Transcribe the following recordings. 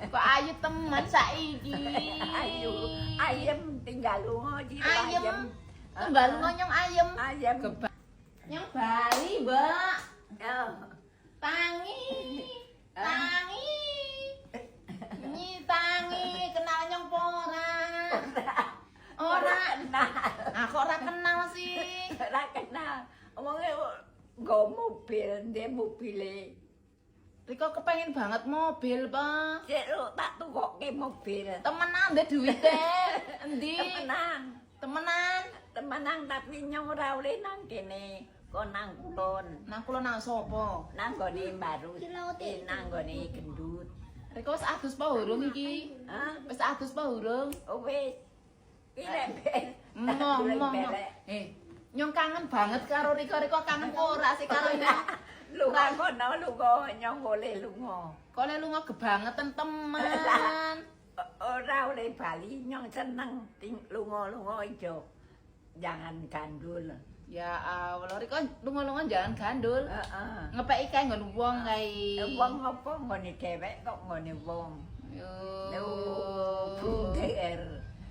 Kok ayu temen saiki. Ayu, ayem tinggal lunga iki. Ayem. Tinggal lunga nyong ayem. Ayem. Nyong bali, Mbak. Ya. Tangi. Tangi. Nyi tangi, kenal nyong apa ora? Ora. Kenal. Ah, kok ora kenal sih? Ora kenal. Omonge nggo mobil, ndek mobile. Riko kepengen banget mobil, Pak. Cek lu tak tukokke mobil. Temenan ndek duwite. Endi? Temenan. Temenan. Temenan tapi nyong ora oleh nang kene. Kon nang kulon. Nang kulon nang sapa? Nang nggone Barus. Nang nggone Gendut. Riko wis adus apa urung iki? Hah? Wis adus apa urung? Oh, wis. Iki lek ben. Emoh, emoh, emoh. Eh, nyong kangen banget karo Riko. Riko kangen apa ora sih karo nyong? Lunga kono lunga nyong oleh lunga. Kok le lunga kebangetan temen. Ora oleh bali nyong seneng lunga-lunga ijo. Jangan gandul. Ya Allah, Riko lunga-lunga jangan gandul. Heeh. Ngepeki kae nggon wong kae. Wong apa nggone dhewek kok nggone wong. Yo. Lho, bunder.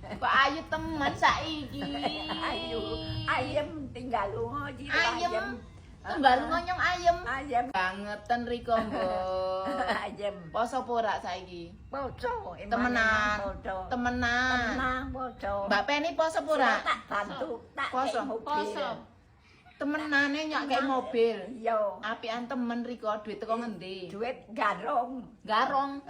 Kok ayu temen saiki. Ayu, ayem tinggal lunga iki. Ayem. Tinggal lunga nyong ayem. Ayem. Bangetan Riko, Mbok. Ayem. Poso apa ora saiki? Poso. Temenan. Poso. Temenan. Temenan poso. Mbak Penny poso apa ora? Tak bantu, tak Poso. kei mobil. Poso. Temenane nyok kayak mobil. Iya. Apian temen Riko, duit teko ngendi? Duit garong. Garong.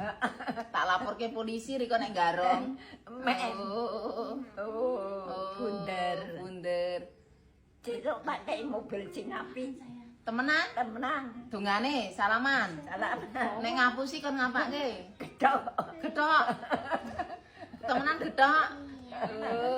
Tak laporke polisi Riko nek garong. Men. Oh, Oh, bunder. Bunder. Cek tak kei mobil sing apik. Temenan? Temenan. Dongane salaman. Salam. Nek ngapusi kon ngapake? Gedhok. Gethok. Temenan gethok. Oh.